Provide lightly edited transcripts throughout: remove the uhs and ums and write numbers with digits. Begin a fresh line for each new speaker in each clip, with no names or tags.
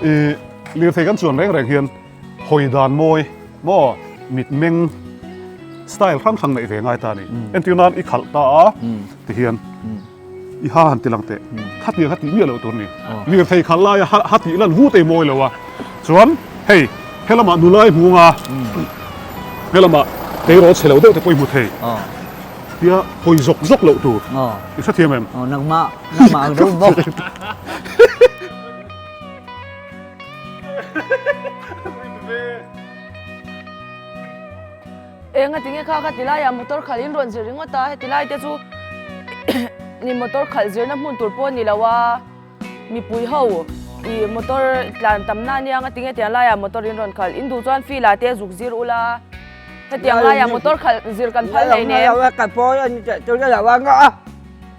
I lirthei kan chuan reng reng hian hawi dan mawi maw mitmeng style hrang hrang neih ve ngai ta a ni. Entir nan i khalh ta a tihian i ha han ti lang teh. Khatiang kha tih miah loh tur a ni. Lirthei khalh laia ha tih lan vut ei mawi lo a. Chuan hei helamah nula i hmu anga helamah tleirawl chhe lo deuh te pawh i hmu thei. Tia hawi zawk zawk loh tur. I hrethiam em?
Nangmah nangmah ang deuh bawk.
Eng a tinge kha kha tilaiah motor khalh in rawn zir ringawt a, heti lai te chu ni motor khalh zirna hmun tur pawh a ni lo a, mipui ho ih motor tlan tam na ania nga tinge tiang laiah motor in rawn khalh, in duh chuan field ah te zuk zir ula, hetiang laiah motor khalh zir kan phal hleinem.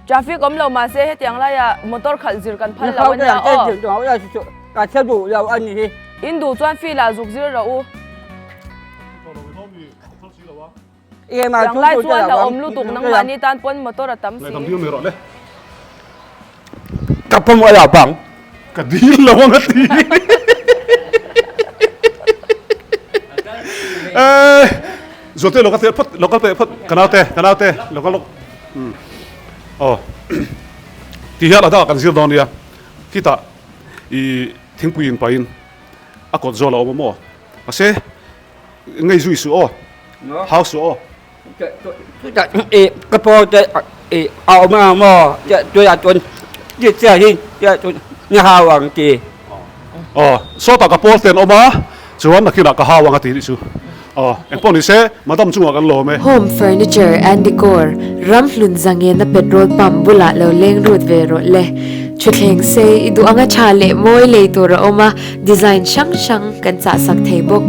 Traffic awm lo mahse hetiang laiah motor khalh zir kan phal lo ania aw. In duh chuan field ah zuk zir rawh u. Tiang lai chuan la awm lutuk nangmahni tan pawn motor a tam si.
Ka pawm a la bang.
Ka dil lo ang a ti. Zualte lo ka teh phawt lo kal teh phawt ka naute ka naute lo kal lawk. Aw ti hian a dangah kan zir dawn nia khitah i thingpui in pahin a kawt zawl a awm a maw? Mahse, ngei zui suh aw, hau suh aw.
Chutah i ka paw te i a awm ang maw tunah chuan ti chiah hi chuan ni hau ang ti.
Aw, sawtah ka pawl te an awm a, chuan nakinah ka hau ang a ti nih chu. Aw, engpawh ni se, madam chungah kan lawm e.
Home Furniture and Decor, Ramhlun Zangena petrol pump bulah lo leng rut ve rawh le. Thutthleng sei i duh anga tha leh mawi lei tur a awm a, Design hrang hrang kan chahsak thei bawk.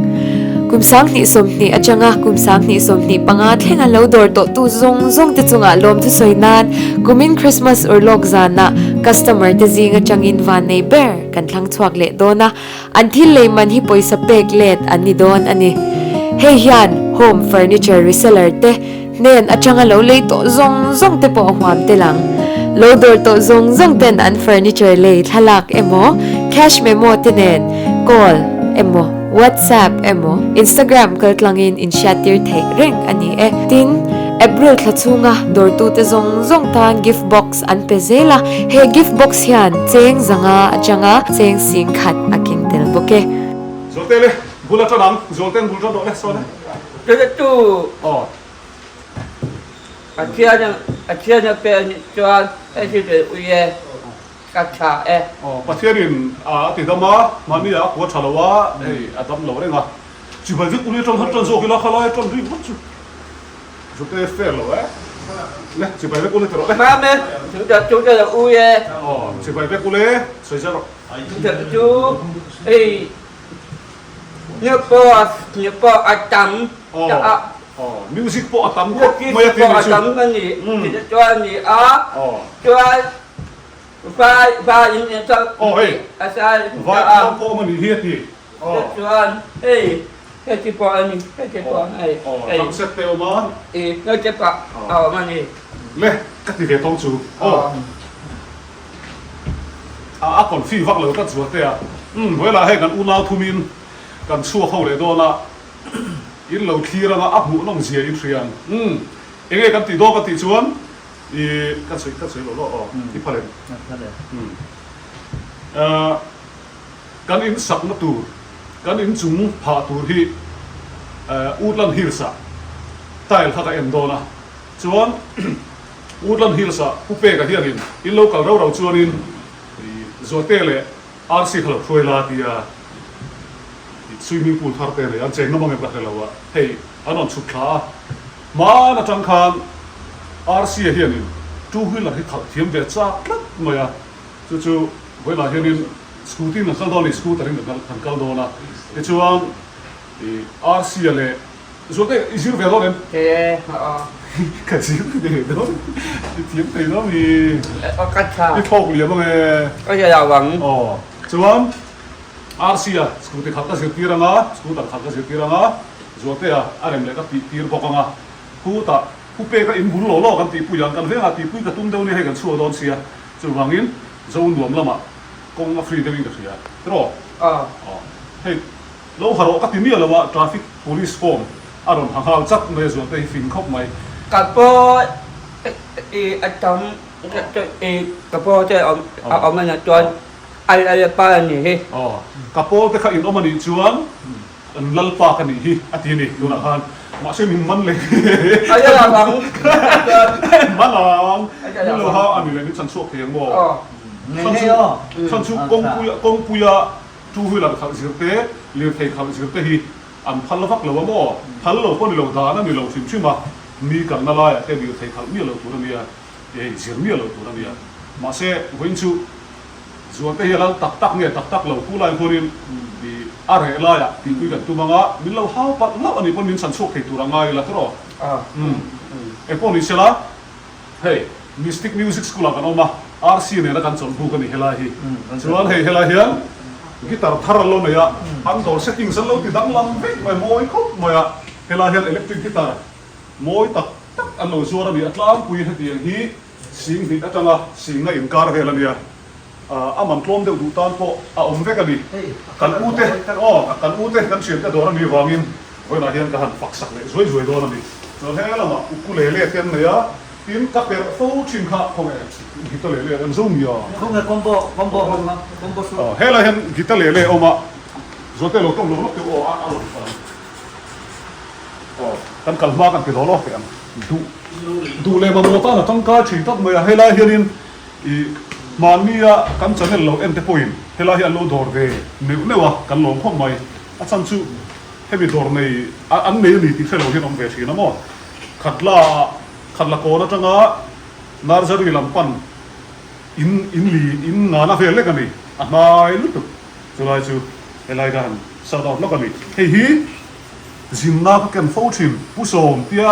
Kum 2020 atanga kum 2025 thlenga lo dawr tawhtu zawng zawng te chungah lawmthu sawi nan kumin Christmas urlawk zanah customer te zing atangin van nei ber kan thlang chhuak leh dawn a, an thil lei man hi pawisa pek let an ni dawn a ni. Hei hian home furniture reseller te hnen atanga lo lei tawh zawng zawng te pawh a huam tel ang. Lo dawr tawh zawng zawng ten an furniture lei thlalak emaw, cash memo te nen call emaw, WhatsApp emaw, Instagram kaltlangin inhriattir theih reng a ni e. Tin, April thla chhunga dawrtute zawng zawng tan gift box an pe zel a, he gift box hian cheng zanga atanga cheng sing khat a keng tel bawk e.
Zawlte le, bul a tan ang, Zawlten bul tan rawh le, sawn e.
Chu Pathian Pathian a pe anih chuan hei hi ve ui e, ka tha e.
Aw Pathianin a ti dam a, mahni ah a kua tha lo a, hei a dam lo reng a. Chibai vek uli atang han tan zawk ila khalai tan ri ngawt chu Zute fair lo e. Le chibai vek ule ti rawh le.
Mam e, chu chu la ui e.
Aw chibai vek ule sawi zel rawh.
Chu hei Nhựa pawh nhựa pawh a tam ta a.
Music pawh a tam khawp mai a
ti nih chu. Music pawh a tam a ni ti chuan a ni a. Chuan vai vai in in chuan a sai ta a.
Vai tlang pawh awm a nih hi a ti.
Chuan hei hei chi pawh a ni hei chi pawh hei.
Drum set te awm a.
Hei chi pawh a awm a ni.
Le ka ti ve tawng chu. A a confi vak lo tlat zual te a. Umm vawilah hei kan unau thumin kan chhuak ho leh dawn a, in lo thlir anga a hmuh nawm zia in hria ang. Umm enge kan tih dawn ka tih chuan i ka chhui ka chhui lo lo aw i phal em? Umm kan in sakna tur kan in chung phah tur hi Woodland Hills ah tile kha ka en dawn a chuan Woodland Hills ah Pu Peka hianin in lo kal rau rau chuanin Zualte leh RC kha lo hruai la tia swimming pool thar te nei an cheng ngam ang em ka hre lo a, hei an rawn chhuk thla a, hmaan atang khan RC a hianin two wheeler hi khalh thiam ve chak tlat mai a, chu chu vawilah hianin scooty in kan kal dawn a ni, scooter in kan kal dawn a, tichuan RC a leh Zualte i zir ve dawn em?
Thei e, aw.
Ka zir ve dawn, i thiam thei dawn mi.
Aw ka tha.
I thlawk liam ang e.
Ka hre lo ang.
Aw, chuan RC a scooty khalh ka zirtir ang a, scooter khalh ka zirtir ang a, Zualte a a rem leh ka tih tir bawk ang a, khutah pu peka in bul law law kan tihpui ang, kan vengah tihpui ka tum deuh nia hei kan chhuak dawn sia, chuvangin Zo nuam lamah kawng a free deuhin ka hria, tiraw? Hei lo ha rawh ka ti miah lo a, traffic police form a rawn ha nghal chat mai a zual te hi fing khawp mai.
Ka paw i a tam i ka paw te a awm a nih chuan a lalpa a nih hi.
Ka pawl te kha in awm a nih chuan An lalpa ka nih hi a ti a ni tunah khan mahse min man leh
A la ang ang
man ang min lo ha a ni leh min chhan chhuak thei ang maw chhan chu chhan chu kawngpuia kawngpuia two wheeler khalh zir te lirthei khalh zir te hi an phal vak lo a maw phal lo pawh ni lo dan a ni lo hrim hrim a mi kalna laiah te lirthei khalh miah lo tur a nia hei zir miah lo tur a nia mahse vawiin chu Zualte hi a lal tak tak nge tak tak lo khu lai khuanin i a reh laiah tihpui kan tum anga min lo hau palh hlauh a nih pawn min chhan chhuak thei tur a ngai ila tawh umm engpawh ni sela hei Mystic Music School ah kan awm a RC nena kan chawlh buk a ni helai hi chuan hei helai hian guitar thar an lo nei a an dawr settings an lo ti danglam vek mai mawi khawp mai a helai hian electric guitar mawi tak tak an lo zuar a ni a tlangpui hetiang hi Sing hnih atanga singna inkar vel a nia, a man tlawm deuh duh tan pawh a awm vek a ni. Kan u te, aw, kan u te kan thiante dawr a nih vangin vawiinah hian ka han fak sak leh zuai zuai dawn a ni. Chuan he lamah ukulele te an nei a, tin ka perh fo thin kha khawnge guitalele an zo nia.
Khawnge combo, combo awm a, combo su.
Aw, helai hian guitalele a awm a, Zualte lo tawng lo lawk teh u aw, a rawn kal ang. Aw, kan kal hma kan ti law law teh ang. Duh duh leh mamawh tan a tangkai thin tak mai a, helai hianin ih mahnia kan channel lo en te pawhin helai hi an lo dawr ve neuh neuh a, kan lawm khawp mai. A chhan chu hemi dawr nei an nei a ni tih hre lo hian awm ve thin a maw. Khatla ah Khatla kawn atanga Nursery lam pan in in li in ngana vel lek a ni, a hnai lutuk chulai chu helai kha han shout out lawk a ni. Hei hi. Zinna ka ken fo thin. Pu Sawm tia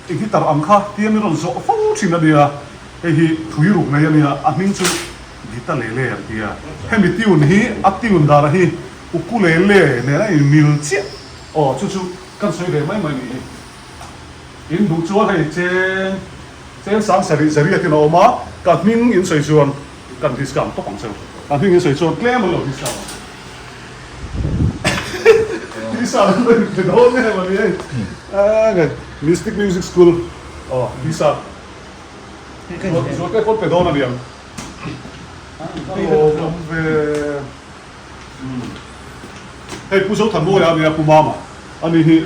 i guitar ang kha tia min rawn zawh fo thin a nia. Hei hi thui ruk nei a nia, a hming chu Guitalele an ti a. Hemi tune hi a tune dana hi ukulele nen a inmil chiah. Aw chu chu kan sawi ve mai mai nih hi. In duh chuan hei cheng cheng sang sarih zariatin a awm a, ka hming in sawi chuan kan discount tawp ang cheu. Ka hming in sawi chuan tlem an lo discount ang. Tisa an lo inpe dawn em a ni hei. Nge Mystic Music School aw tisa zual te pawn pe dawn a ni ang. Awm ve. Hei Pu Zothanmawia a nia Pu Mama a ni hi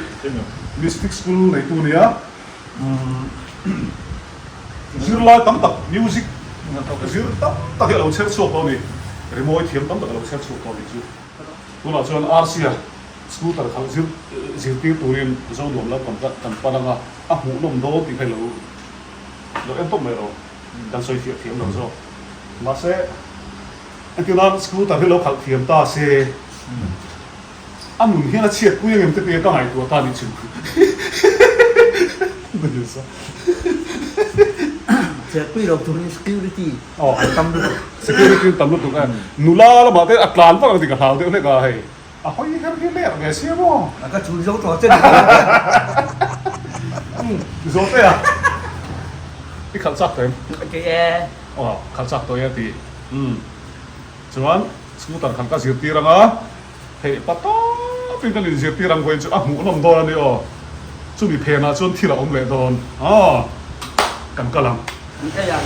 Mystic School neitu a nia. Zirlai tam tak music zir tam tak hi a lo chher chhuak tawh a ni. Rimawi thiam tam tak a lo chher chhuak tawh a nih chu. Tunah chuan Arsia scooter khalh zir zirtir turin Zonuam lam kan kan pan anga a hmuhnawm dawn tih kha i lo lo en tawp mai rawh. Kan sawi fiah thiam lo zawk. Mahse entirnan scooter hi lo khalh thiam ta se a nun hian a chhiat pui angem te tia ka ngaihtuah ta nih chu.
Chhiat pui lo turin security an tam lutuk.
Security an tam lutuk e. Nula lamah te a tlan vak ang tih ka hlau deuh hlek a hei. A hawi her hi ler ve sia maw?
A ka chul zo tawh che ni.
Zawhte a i khalh chak tawh em?
Ti e.
Aw khalh chak tawh e a ti. Umm chuan scooter khan ka zirtir anga theih pa tawpin kan inzirtir ang vawiin chu a hmuhnawm dawn a ni aw. Chumi phenah chuan thil a awm leh dawn aw kan kal ang.
Kan kal ang.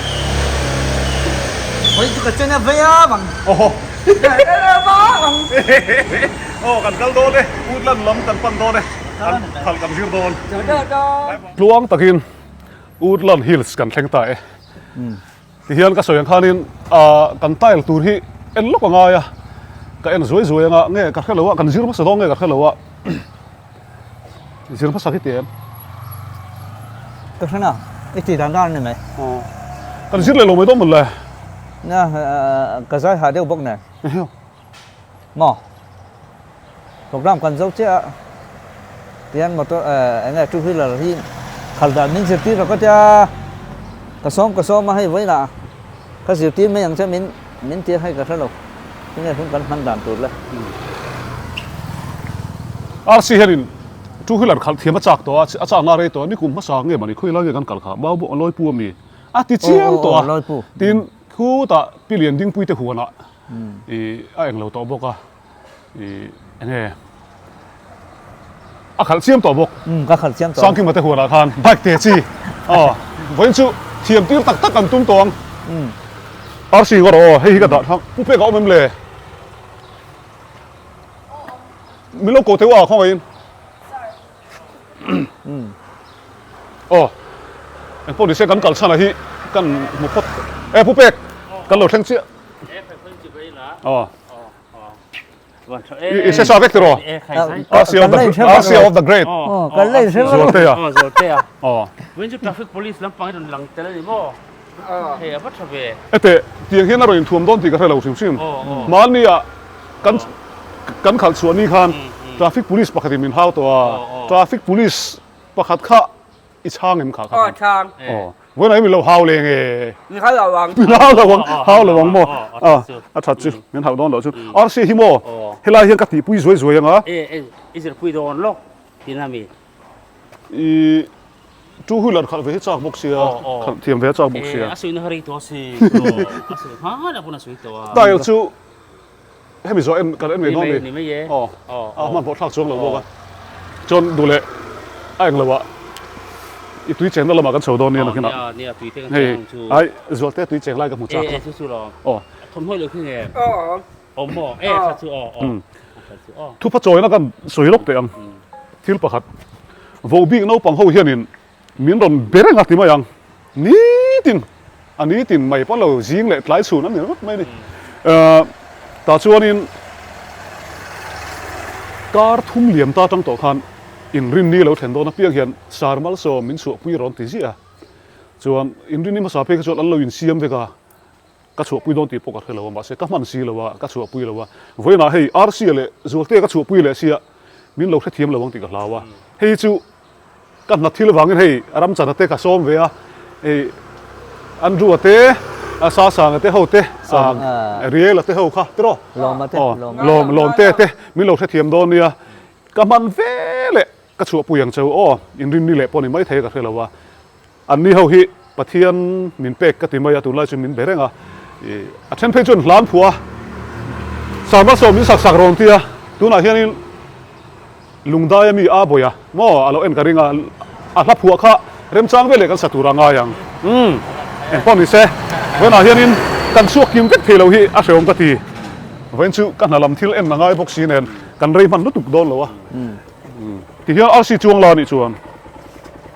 Vawiin chu ka chen a vei a bang.
Awhaw.
Ka chen a vang.
Aw kan kal dawn e, Woodland lam kan pan dawn e, kan phal kan zir dawn. Tluang takin Woodland Hills kan thleng ta e. Tihian ka sawi ang khanin kan tile tur hi en lawk a ngai a, ka en zuai zuai anga nge ka hre lo a, kan zir hmasa dawn nge ka hre lo a. Zir hmasa hi ti em?
Ka hre na, i ti dan dan a ni mai.
Kan zir leh lo mai dawn mawn le?
Na, ka zai hah deuh bawk nen. Maw? Program kan zo chiah a, tihian motor eng nge two wheeler hi khalh dan min zirtir rawh ka tia, ka sawm ka sawm a hei vawiinah ka zirtir mai ang che min min tir hei ka hre lo, tinge hun kan hman dan tur le.
RC hianin two wheeler khalh thiam a chak tawh a, a chakna a rei tawh a, nikum hmasa nge mawni khawi lai nge kan kal kha, mau bawk a lawipu ami a ti chiang tawh a, tin khutah Pi Liandingpuite huanah ih a englo tawh bawk a. I enge a khalh chiam tawh bawk.
Umm ka khalh chiam tawh.
Sangkima te huanah khan bike te chi aw vawiin chu thiam tir tak tak an tum tawh ang.
Umm.
RC ngawt aw hei hi ka dah thlang pu pek a awm em le? Min lo ko teuh a khawngaihin. Aw engpawh nise kan kal chhan ah hi kan hmu phawt e pu pek kan lo thleng chiah. Aw. I hre sa vek tiraw? Asia of the Asia of the Great.
Kan la inhre vek.
Zualtea.
Aw Zualtea.
Aw.
Vawiin chu traffic police lampang hi rawn lang tel a ni maw? Hei a va tha ve.
Ete tiang hian a rawn inthuam dawn tih ka hre lo hrim hrim. Mahni ah kan kan khalh chhuah ni khan traffic police pakhatin min hau tawh a. Traffic police pakhat kha I chhang em kha kha?
Aw chhang.
Aw. Vawiin ah min lo hau leng e.
Min hau lo ang.
Min hau lo ang, hau lo ang maw? A, a that chu, min hauh dawn loh chu. Arsi hi maw, helai hian ka tihpui zuai zuai ang a.
E, e, i zirpui dawn lawk tina mi?
I two wheeler khalh ve hi chak bawk sia, khalh thiam ve a chak bawk sia.
E, a suihna kha rei tawh a si. A suih hma deuh pawn a suih tawh a.
Tile chu Hemi zawh en kan en ngei dawn
ni. Ni e.
Aw. A hman pawh thlak chuang lo bawk a. Chuan duh leh a eng lo ah i tui chengna lamah kan chho dawn nia nakin ah.
Nia nia tui te kan cheng ang chu.
Hei ai Zualte tui cheng lai ka hmu chak.
E e chu chu lo.
Aw.
Thawmhnaw lo khi nge.
Aw.
Awm maw? E tha chu aw aw. Tha chu aw.
Thupa chawina kan sawi lawk teh ang. Thil pakhat. Vohbik naupang ho hianin Min rawn be reng a ti mai ang. Nitin, a nitin mai pawh lo zing leh tlai chhun a ni ringawt mai a ni. Tah chuanin kar thum liam ta tang tawh khan inrinni lo thlen dawn apiang hian Sir Malsawm min chhuahpui rawn ti ziah a. Chuan inrinni hmasa phei kha chuan an lo insiam vek a, ka chhuahpui dawn tih pawh ka hre lo a, mahse ka hman si lo a, ka chhuahpui lo a. Vawiinah hei Arsia leh Zualtea ka chhuahpui leh sia min lo hrethiam lo ang tih ka hlau a. Hei chu Ka hna thil vangin hei Ramchana te ka sawm ve a, hei Andrew-a te, Sasanga te ho te, Riela te ho kha tiraw?
Lawma te,
Lawm, Lawmte te min lo hrethiam dawn nia. Ka hman ve leh ka chhuahpui ang cheu aw, inrinni leh pawh ni maithei ka hre lo a. Anni ho hi Pathian min pek ka ti mai a, tunlai chu min be reng a, a then phei chuan hlan phuah a, Sarma saw min sak sak rawn ti a, tunah hianin Lungdai ami a bawi a maw a lo en ka ring a, a hla phuah kha remchang veleh kan sa tur a ngai ang. Umm engpawh ni se, vawiinah hianin kan chhuak kim vek thei lo hi a hrehawm ka ti. Vawiin chu ka hna lam thil en a ngai bawk si nen kan rei hman lutuk dawn lo a. Ti hian arsi chuang la anih chuan.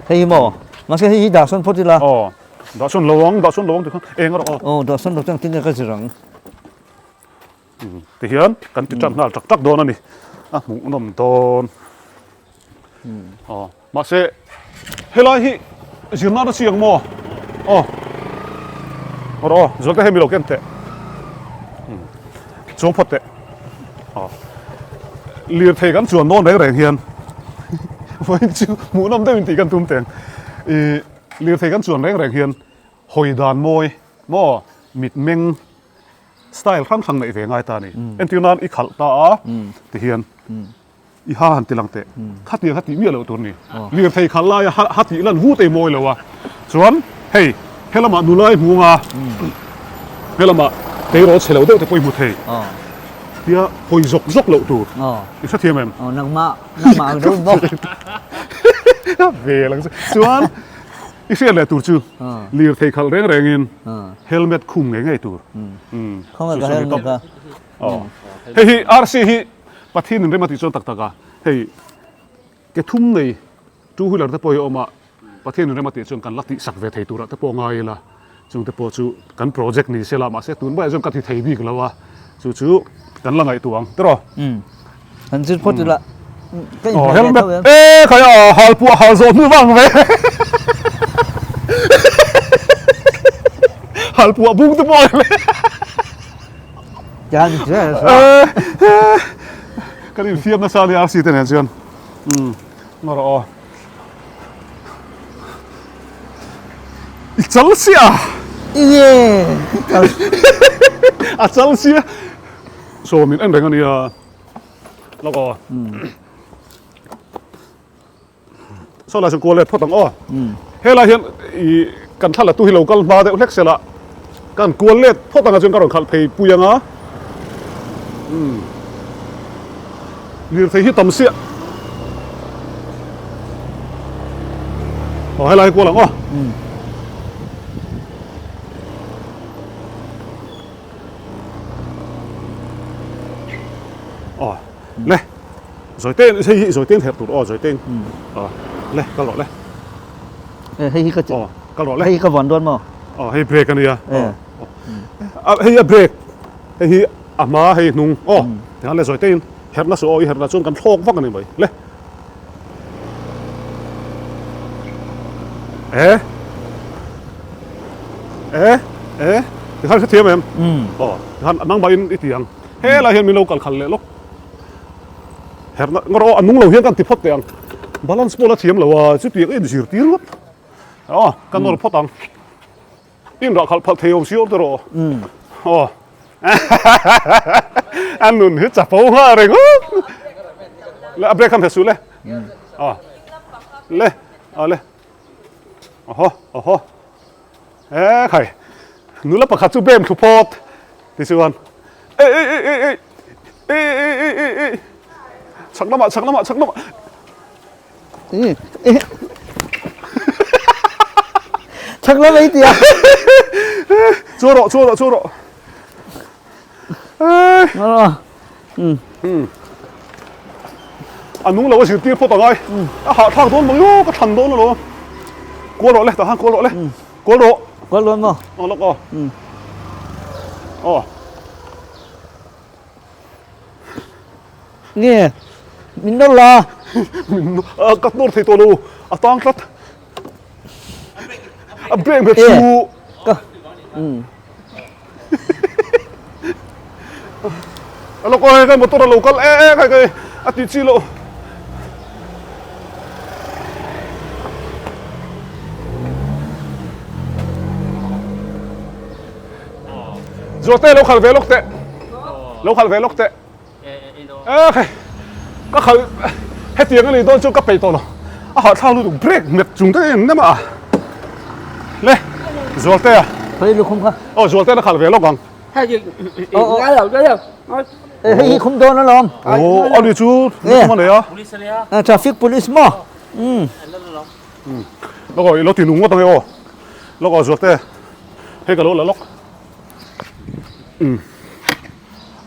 Hei hi maw? Mahse hei hi dah sawn phawt ila.
Aw, dah sawn lo ang, dah sawn lo ang ti khan eng a rawh aw.
Aw, dah sawn lo chuan tinge ka zir ang.
Ti hian kan ti tan nghal tak tak dawn a ni. A hmuhnawm dawn. Aw, mahse helai hi zir nan a chiang maw? Aw, rawh aw, Zualte hei mi lo ken teh. Chuang phawt teh. Aw. Lirthei kan chuan dawn reng reng hian vawiin chu hmuhnawm deuhin tih kan tum teng. Ih lirthei kan chuan reng reng hian hawi dan mawi maw mitmeng style hrang hrang neih ve ngai ta a ni. Entir nan i khalh ta a tihian. I ha han ti lang teh. Khatiang kha tih miah loh tur ni. Lirthei khalh laia ha ha tih lan vut ei mawi lo a. Chuan hei helamah nula i hmu anga helamah tleirawl chhe lo deuh te pawh i hmu thei. Tia hawi zawk zawk loh tur. I hrethiam em?
Nangmah nangmah ang deuh bawk.
Ve lang chu. Chuan i hriat leh tur chu lirthei khalh reng rengin helmet khum ngei ngei tur.
Khawngaih ka helmet a.
Hei hi RC hi Pathian in rem a tih chuan tak tak a, hei ke thum nei two wheeler te pawh hi a awm a, Pathian in rem a tih chuan kan la tihsak ve thei turah te pawh ngai ila, chung te pawh chu kan project ni se la, mahse tun maiah chuan ka ti thei bik lo a, chu chu kan la ngaihtuah ang tiraw?
Umm, han zir phawt ila ka
Aw
inhmeh ve
helmet
tho em?
e khai a hal puah hal zawh hnu vang ve hal puah bung te pawh a ni. Kan infiam nasa ania RC te nen chuan umm ngaw rawh aw i chal sia a chal sia saw min en reng ania lawk aw. Saw lai chuan kual let phawt ang aw. Helai hian ih kan thla la tu hi lo kal hma deuh hlek se la kan kual let phawt ang a chuan ka rawn khalh phei pui ang a. Umm. Lirthei hi tam siah. Aw helai hi kual ang aw. Aw le zawi te hei hi zawi te herh tur aw zawi te aw le kal rawh le.
Hei hi ka
aw kal rawh le.
Hei hi ka vawn dawn maw?
Aw hei brake a nia. Aw hei a brake hei hi a hma hei hnung aw tikhan le zawi te in herh nasa aw i herh lah chuan kan thlawk vak a ni mai le. E e e tikhan hrethiam em? Aw tikhan nangmah in i ti ang helai hian min lo kal khalh leh lawk herh na ngawr aw a nung lo hian kan ti phawt teh ang balance pawh la thiam lo a chutiang in zirtir ngawt aw ka nawr phawt ang. In rah khalh phalh thei awm si awm tawh rawh aw. A nun hi chapo nghal ringawt. Le a brake kha hmet suh le. Aw. Le aw le. Awhaw awhaw. E khai. Nula pakhat chu bem thlu phawt tichuan ei ei ei ei ei ei ei ei ei ei chhak lamah chhak lamah chhak lamah.
Chak la mai tia.
Chu rawh chu rawh chu rawh. A nung lo a zirtir phawt angai. A hah thlak dawn mang aw ka thlan dawn alawm. Kual rawh le tah khan kual rawh le. Kual rawh.
Kual dawn maw?
Aw lawk aw. Aw.
Nge min nawr la.
Min ka nawr thei tawh lo a tang tlat. A brake hmet chu.
Ka
A lo kal hei motor a lo kal e e khai khai a ti chi loh. Zuate lo khal ve lawk teh. Lo khal ve lawk teh. E khai ka khal hetiang a nih dawn chu ka peih tawh lo. A hahthlak lutuk brake nghet chung te em nem a. Le Zualte a.
Hei lukhum kha.
Aw Zualte la khal ve lawk ang.
Hei
hei hi khum dawn alawm.
Aw ani chu lukhum a nei a.
Police a nia.
Traffic police maw?
Lawk aw i lo ti nung ngawt ang e aw. Lawk aw Zualte. Hei ka lo la lawk.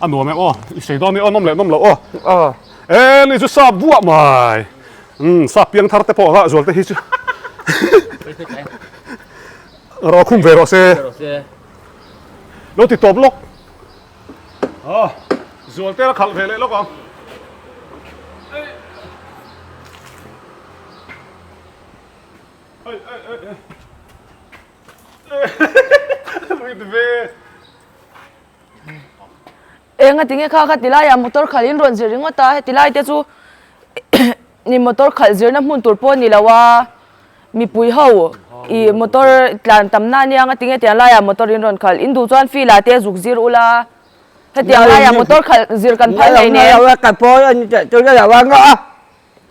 A nuam em aw, i sei dawn i aw nawm leh nawm loh aw.
Aw.
E ni chu sap buah mai. Umm sap piang thar te pawh a zual te hi chu. Rawh khum ve rawh se. Lo ti tawp lawk. Aw zual te a khalh ve leh lawk ang. Ei ei ei ei.
Enga tinge kha kha tilaiah motor khalh in rawn zir ringawt a, heti lai te chu ni motor khalh zirna hmun tur pawh a ni lo a, mipui ho ih motor tlan tam na ania nga tinge tiang laiah motor in rawn khalh, in duh chuan field ah te zuk zir ula, hetiang laiah motor khalh zir kan phal hleinem.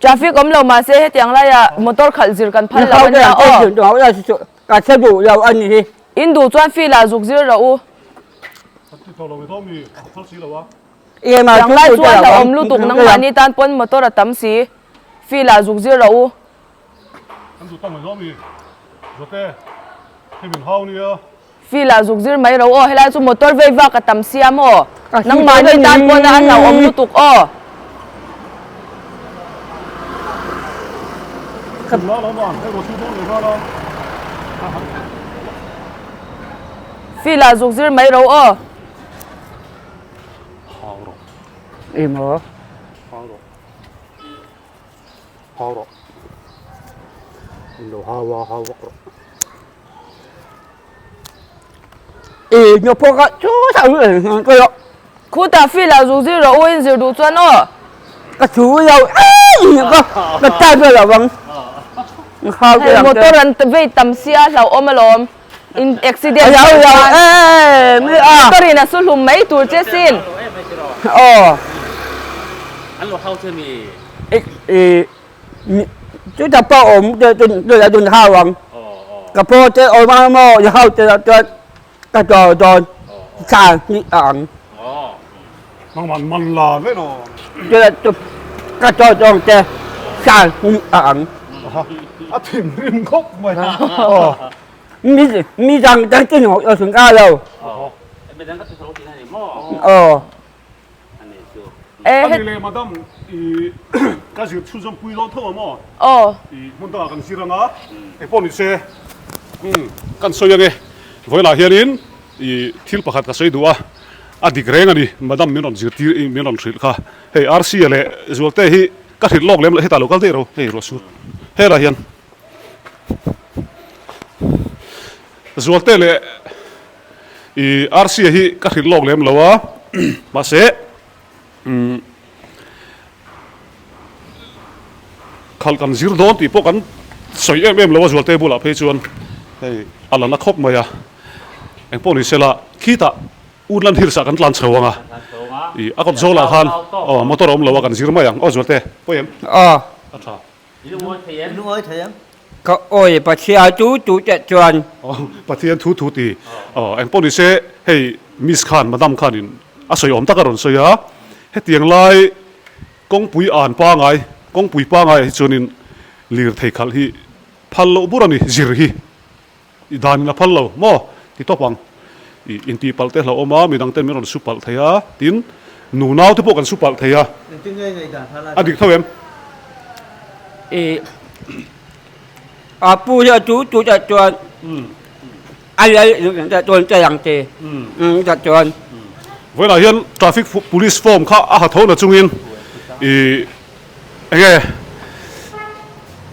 Traffic awm lo mahse hetiang laiah motor khalh zir kan phal lo a nia aw. In duh chuan field ah zuk zir rawh u. Tiang lai chuan hlauhawm lutuk nangmahni tan pawn motor a tam si. Field ah zuk zir rawh u. Field ah zuk zir mai ro aw, helai chu motor vei vak a tam sia maw? Nangmahni tan pawna a hlauhawm lutuk aw. Field ah zuk zir mai ro aw. Khutah field ah zuk zir rawh u in zir duh chuan aw. Hei motor an vei tam sia hlauhawm alawm in accident palh khan motor in a su hlum mai tur che sin.
Ka chaw zawng te sa hum a ang.
A thinrim khawp mai.
Mi mi dang dang tin ho lo sung a lo.
Mi dang ka ti tho tih na ni maw?
Aw.
Ani chu.
Ani le madam i ka zir chhunzawm pui dawn tho a maw?
Aw.
I hmun dangah kan zir anga engpawh ni se kan sawi ange. Vawilah hianin i thil pakhat ka sawi duh a, a dik reng a ni madam min rawn zirtir min rawn hrilh kha. Hei Rc-a leh Zualte hi ka hrilh lawk lem loh hetah lo kal daih ro hei ruah sur helaiah hian Zualte leh i Rc-a hi ka hrilh lawk lem lo a mahse umm khalh kan zir dawn tih pawh kan sawi em em lo a Zualte bulah phei chuan hei a la na khawp mai a engpawh ni sela khitah Woodland Hills ah kan tlan chho ang a, i a kawt zawlah khan aw motor a awm lo a kan zir mai ang aw Zualte, pawi em?
Aw.
A tha.
I lungawi thei em?
I lungawi thei em?
Ka awi Pathian thu thu teh chuan.
Aw Pathian thu thu ti. Aw engpawh ni se hei Miss khan Madam khanin a sawi awm tak a rawn sawi a, hetiang lai kawngpui an pangai kawngpui pangaiah hi chuanin lirthei khalh hi phal loh bur a ni zir hi. I danin a phal lo maw? Ti tawp ang. I intih palh te hlauhawm a, midang ten min rawn su palh thei a, tin nu nau te pawh kan su palh thei a.
Engtin nge ngaihdan kha lai
A dik tho em?
I a pu hi a tu tu ta chuan a lal ta chuan ta lang te ta chuan.
Vawiinah hian traffic police form kha a ha tho na chungin i Enge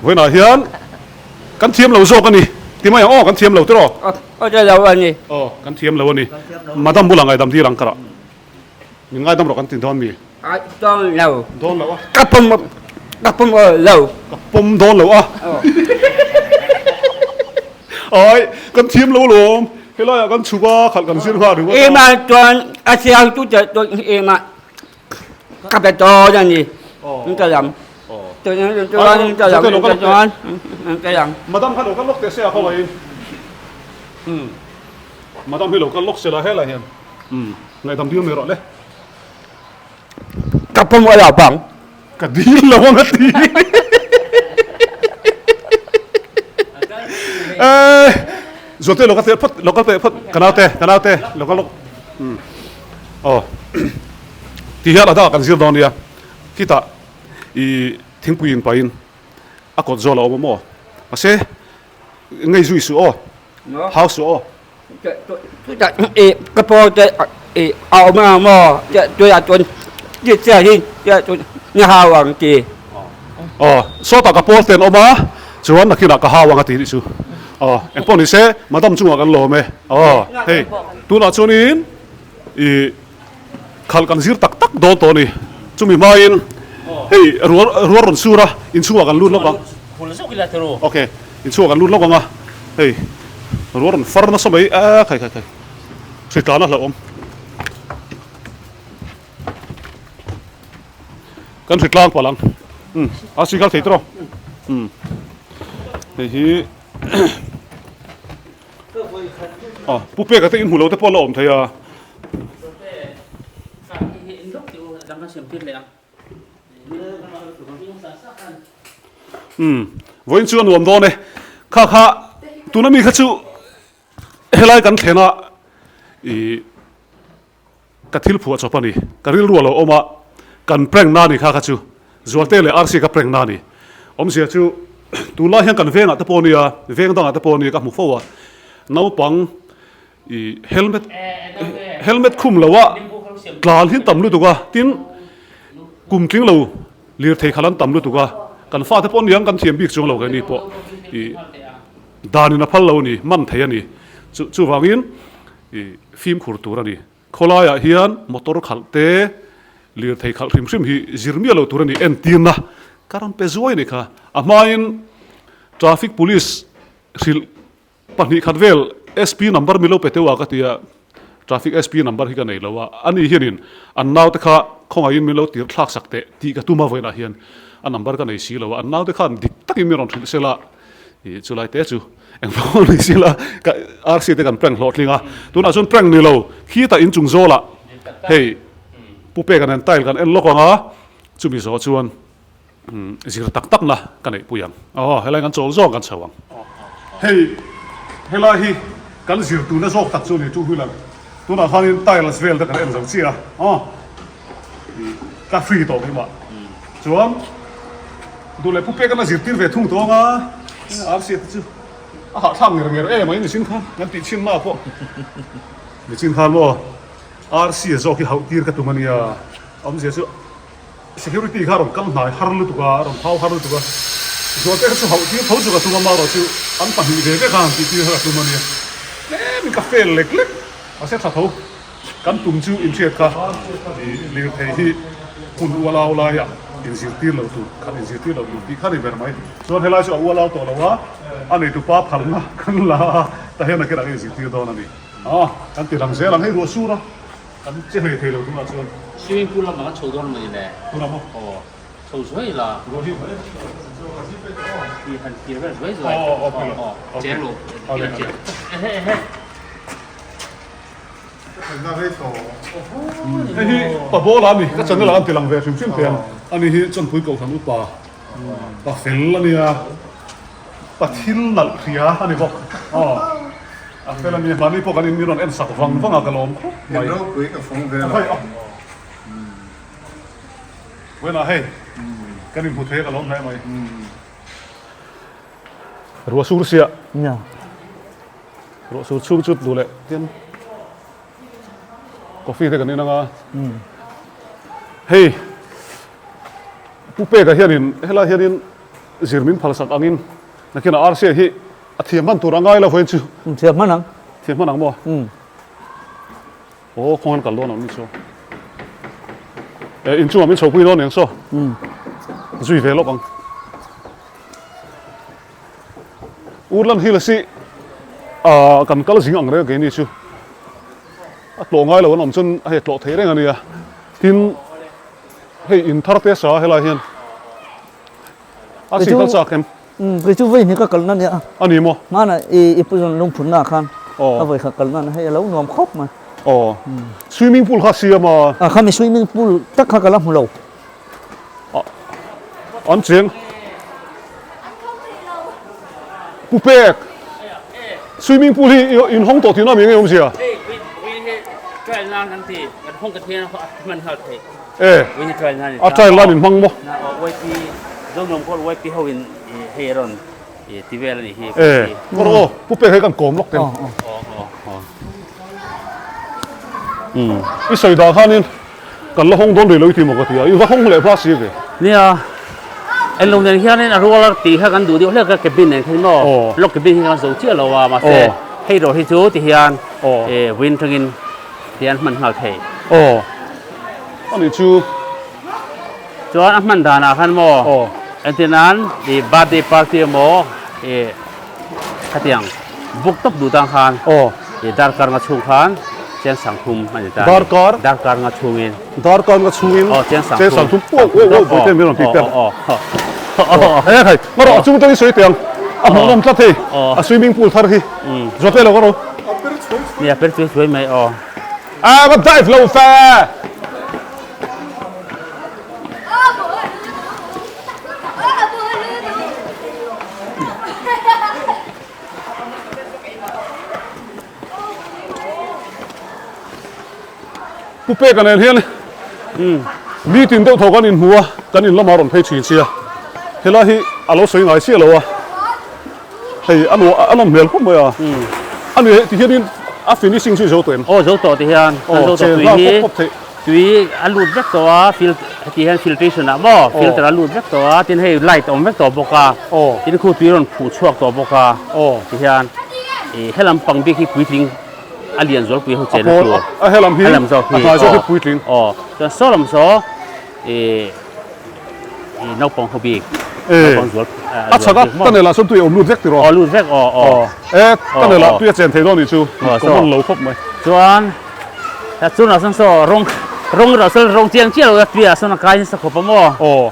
vawiinah hian kan thiam lo zawk a ni ti mai ang aw kan thiam lo tiraw?
Aw thiam lo a ni.
Aw kan thiam lo a ni. Madam bulah ngaidam dil ang ka rah. Min ngaidam rawh kan ti dawn mi?
A dawn lo.
Dawn lo a.
Ka pawm ka pawm lo.
Ka pawm dawn lo a. Ai kan thiam lo alawm. Helaiah kan chhuk a khalh kan zir nghal ringawt a.
Ema chuan a siang tu te chuan ema Ka pe dawn a ni. Ka lam. Chuan ka lam chuan ka lam.
Madam kha lo kal lawk teh se a khawngaih in. Madam hi lo kal lawk se la helai hian. Ngaihdam dil mai rawh le.
Ka pawm a lo bang.
Ka dil lo ang a ti. Zualte lo kal teh phawt lo kal teh phawt ka naute ka naute lo kal lawk. Aw ti hian a dangah kan zir dawn nia khitah ih thingpui in pahin a kawt zawl a awm a maw mahse ngei zui suh aw hau suh aw.
Chutah ih ka paw te ih a awm ang maw tuiah chuan ti chiah hi ni hau ang ti.
Aw sawtah ka pawl te an awm a chuan nakinah ka hau ang a ti nih chu aw engpawh ni se madam chungah kan lawm e aw hei tunah chuanin I khalh kan zir tak tak dawn tawh a ni. Chumi hmain hei rual rual rawn sur a, inchhungah kan lut lawk ang. Ok, inchhungah kan lut lawk ang a, hei rual rawn far nasa mai a khai khai khai hritlana hlauhawm. Kan hritlang palh ang. Umm a sikal thei tawh. Umm hei hi. Aw pu peka te inhmu lo te pawh a la awm thei a. Umm vawiin chu a nuam dawn e kha kha tuna mi kha chu helai kan thlen a ih Ka thil phuah chawp a ni. Ka rilru a lo awm a, kan prank na ni kha kha chu. Zualte leh Rc ka prank na ni. Awmzia chu tunlai hian kan vengah te pawh nia, veng dangah te pawh nia ka hmu fo a, naupang i helmet helmet khum lo a tlan hi an tam lutuk a, tin kum tling lo lirthei khalh an tam lutuk a, kan fate pawh niang kan thiam bik chuang lo keini pawh i danin a phal lo a ni, man thei a ni. Chu chuvangin I fimkhur tur a ni. Khawlaiah hian motor khalh te, lirthei khalh hrim hrim hi zir miah lo tur a ni. Entirna ka rawn pe zuai a ni kha. A hmain traffic police hrilh pahnih khat vel SP number min lo pe teuh a ka ti a, traffic SP number hi ka nei lo a, ani hianin an naute kha khawngaihin min lo tir thlak sak teh tih ka tum a vawiinah hian a number ka nei si lo a, an naute khan dik takin min rawn hrilh sela I chulai te chu engvang ni sila ka RC te kan prank hlawhtling a, tunah chuan prank ni lo khitah inchung zawlah hei pu pek an en tile kan en lawk ang a, chumi zawh chuan. Zir tak tak na ka neih pui ang. Aw, helai kan chawl zawk kan chho ang. Hei, helai hi kan zir turna zawk tak chu a ni, two wheeler. Tunah khanin tiles vel te kan en zo chiah a, aw, ka free tawh mai mah. Chuan, duh leh pu pek an a zirtir ve thung tawng a, RC te chu a hahthlak nger nger em a nichin khan kan tih chhin na pawh. Nichin khan maw RC a zawk hi hauh tir ka tum a nia, awmzia chu. Security kha a rawn kal hnai har lutuk a, a rawn phau har lutuk a, Zualte kha chu hauh tir tho chu ka tum a, marawh chu an pahnih ve ve kha han tih tir kha ka tum a nia, tlemin ka fail lek lek, mahse tha tho kan tum chu inhriat kha lirthei hi hun ualau laia inzirtir lo tur, khat inzirtir lo tur tih kha a ni ber mai. Chuan helai chu a ualau tawh lo a, a neitupa phalna kan la a, tah hian nakin ang inzirtir dawn a ni. Aw, kan ti lang zel ang, hei ruah sur a. Kan che hlei thei lo tunah chuan.
Swimming pool lamah kan chho dawn a mawni le.
Tunah maw?
Aw, chho zuai la.
Ruah hi.
Hi han thlir vel zuai zuai.
Aw aw aw
aw cheng lo.
Aw le.
Ehe ehe.
Hei hi Pabola a ni, ka channel ah an ti lang ve hrim hrim thei ang. Ani hi Chawnpui Kohhran upa pa fel a nia. Pa thil nalh hria a ni bawk. Aw, a fel a nia. Mahni pawh kan in min rawn en sak vang vang a, ka lawm khawp mai.
In ropui ka fawng ve lo.
Vawiinah hei, kan inhmu thei a ka lawm hle mai. Ruah sur siah.
Nia.
Ruah sur chhung chu duh leh tin coffee te kan in anga. Hei, Pu Peka hianin helai hianin Zir min phalsak angin nakinah RCA hi a thiam hman tur a ngai lo vawiin chu.
Thiam hman ang.
Thiam hman ang maw? Aw kawng an kal dawn ang ni chu. Eh inchungah min chhopui dawn eng saw. Zui ve lawk ang. Urlan Hills hi ah kan kal zing ang reng a keini chu. A tlawh ngai lo an awm chuan hei a tlawh thei reng a nia. Tin hei in thar te sa helai hian. A si kal chak em?
Kei chu vawi hnih ka kalna nia.
A ni maw?
Hmanah i pu zawn lungphunna khan ka vawi khat kalna nia hei a lo nuam khawp mai.
Aw. Swimming pool kha siam a.
A khami swimming pool tak kha ka la hmu lo.
An cheng. Pu Pek. Swimming pool hi in hawng tawh tihna mi nge awmzia?
Hei trial nan kan ti kan hawng ka thian hman nghal thei.
E, a trial lan in hmang maw? E, kawr aw, Pu Pek hei kan kawm lawk teng. I sawi dah khanin kan la hawng dawn rih lo i ti maw ka ti a, i va hawng leh hma si ve.
Nia, englo nen hianin a rual a tih kha kan duh deuh hlek a, cabin nen khan maw, log cabin hi kan zo chiah lo a, mahse hei rawh hi chu ti hian vawiin atangin Tian hman nghal thei.
Aw. Ani chu.
Chuan a hman danah khan maw.
Aw.
Entir nan i birthday party emaw i khatiang book tawp duh tang khan.
Aw.
I darkar nga chhung khan cheng sang thum a ni ta.
Darkar?
Darkar nga chhungin.
Darkar nga chhungin.
Aw cheng sang
thum. Cheng sang thum. Aw aw aw vawi te min rawn tih te.
Aw aw aw.
He khai. Ngarawh a chung atangin sawi teh ang. A hmuhnawm tlat hei. A swimming pool thar hi. Zawt ve lo ka ro.
Nia per chuai chuai mai aw.
A va dive lo fe. Pu Peka nen hian meeting deuh tho kan inhmu a, kan in lamah a rawn phei thin sia. Helai hi a lo sawi ngai chiah lo a, hei a nuah a nawm hmel khawp mai a. A ni ti hianin a finishing chu i zo tawh em?
Aw zo tawh ti hian kan zo tawh tui hi tui a lut vek tawh a fil heti hian filtration ah maw filter a lut vek tawh a tin hei light a awm vek tawh bawk a tin khu tui rawn phuh chhuak tawh bawk a ti hian ih helam pang bik hi puitling a lian zual pui ho chen a tur
a helam hi
helam zawk hi
a hnai zawk hi puitling
aw chuan saw lam saw ih ih naupang ho bik naupang zual
a chhak a tunnel ah sawn tui a awm lut vek tiraw
aw lut vek aw aw
e tunnel ah tui a chen thei dawn nih chu common lo khawp mai
chuan chunah sawn saw rawng rawng erawh sawn rawng chiang chiah lo a tui ah sawn a kai nasa khawp a maw
aw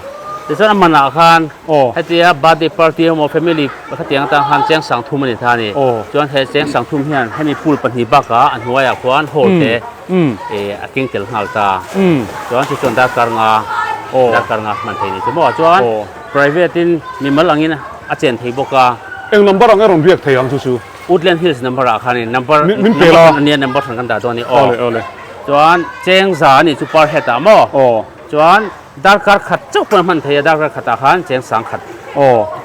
tichuan a man ah khan
Aw.
Hetia birthday party emaw family khatiang atang khan cheng sang thum a ni ta a ni.
Aw.
Chuan he cheng sang thum hian hemi pool pahnih bakah a hnuaiah khuan hall te a keng tel nghal ta. Chuan chu chuan darkar nga Darkar nga hman thei ni chu maw? Chuan private in mimal angin a chen thei bawk a.
Eng number ang e rawn biak thei ang chu chu?
Woodland Hills number ah khanin number
Min pe la.
Nia number hran kan dah dawn a ni.
Awle awle.
Chuan cheng za a nih chu per head ah maw? Chuan darkar khat chauh pawn a hman thei a, darkar khatah khan cheng sang khat.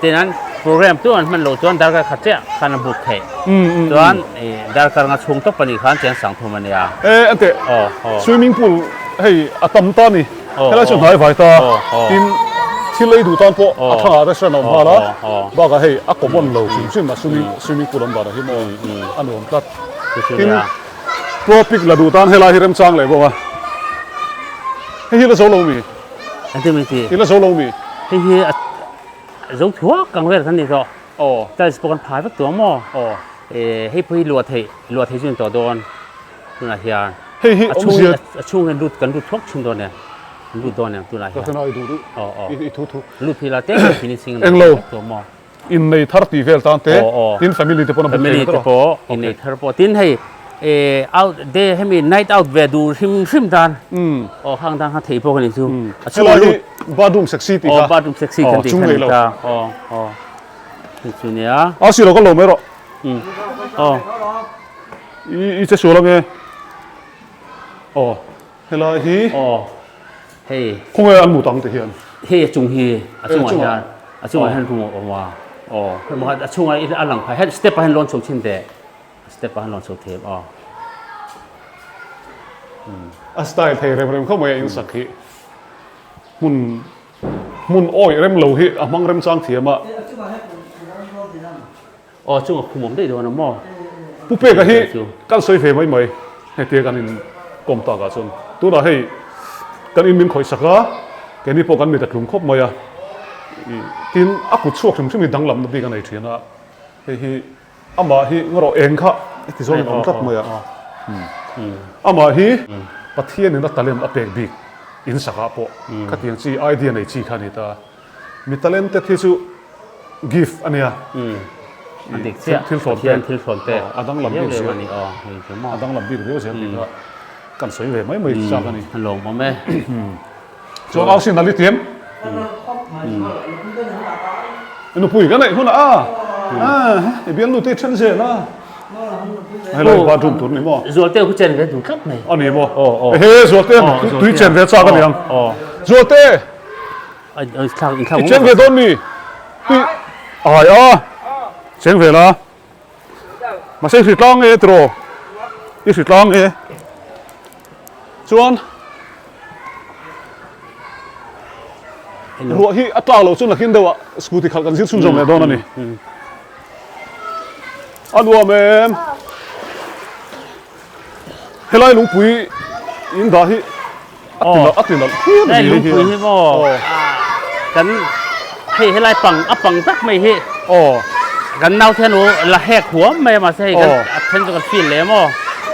Tin an program tu an hman loh chuan darkar khat chiah khan a book theih. Chuan darkar nga chhung tawp anih khan cheng sang thum a nia.
E ante swimming pool hei a tam ta ni. Helai chu hnai vai ta. Tin thil ei duh tan pawh a thangah restaurant a awm nghal a. Bakah hei a common lo hrim hrim a swimming pool awm danah hi maw a nuam tlat. Tin Pro pic la duh tan helai hi remchang leh bawk a. Hei hi la zo lo mi?
Engtin min ti?
I la zo lo mi?
Hei hi a zo thuak ang vel kan ni tawh.
Aw.
Tiles pawh kan phai vek tawh ang maw?
Aw.
Eh hei pawh hi luah theih luah theih chu ni tawh dawn tunah hian.
Hei hi awmzia.
A chhung hian lut kan lut thuak thin dawn em? Lut dawn em tunah hian?
Ka hre na i duh duh.
Aw aw.
I thu thu.
Lut phei la tlem tlem finishing
Eng lo.
tawh maw?
Innei thar tih vel tan te, tin family te pawh na buk
Family te pawh innei thar pawh tin hei out day hemi night out ve duh hrim hrim tan aw khang tan kha thei pawh ka ni chu.
A chhung lut bathroom sexy tih kha.
Aw bathroom sexy kan tih kha ni ta. Aw aw chu chu nia.
A si lo ka lo mai rawh.
Aw.
I i che sual ange. Aw helai hi.
Aw hei.
Khawnge an mut ang ti hian.
Hei a chung hi a chungah hian a chungah hian room a awm a.
Aw.
A chungah a lang phai he step ah hian lawn chho thin teh. Step ah hian lawn chho thei aw.
A style thei rem rem khawp mai a in sak hi. Hmun hmun awih rem lo hi a hmang rem chang thiam a.
Aw chungah khum awm daih dawn a maw?
Pu Peka hi kan sawi ve mai mai hetia kan in kawm tak ah chuan tunah hei kan in min khawih sak a keini pawh kan mit a tlum khawp mai a tin a kut chhuak hrim hrim hi danglamna bik a nei thin a hei hi amah hi ngarawh eng kha heti zawng in awm tlat mai a amah hi Pathian in a talent a pek bik in sak ah pawh khatiang chi idea nei chi kha a ni ta. Mi talented hi chu gift a nia.
A dik chiah.
Thil thlawn
pek. Thil thlawn pek.
A danglam bik zel. A danglam bik viau zel tih kha kan sawi ve mai mai chak a ni.
A lawmawm e.
Chuan au sin a li tiam. Nupui ka neih hunah a. I bialnu te i then zel a. Helai bathroom tur ni maw?
Zualte khu chen ve duh tlat mai.
A ni maw? Ehe Zualte tui chen ve chak a niang. Zualte! I cheng ve dawn mi? Tui ai a cheng ve la. Mahse i hri tlang e tiraw? I hri tlang e. Chuan ruah hi a tlak loh chu nakin deuh ah scooty khalh kan zir chhunzawm leh dawn a ni. A nuam em? Helai lungpui in dah hi a ti nalh a ti nalh phian a ni hei
lungpui hi maw kan hei helai pang a pang tak mai hi kan nau te hian la hek huam mai a mahse hei kan a then chu kan feel leh maw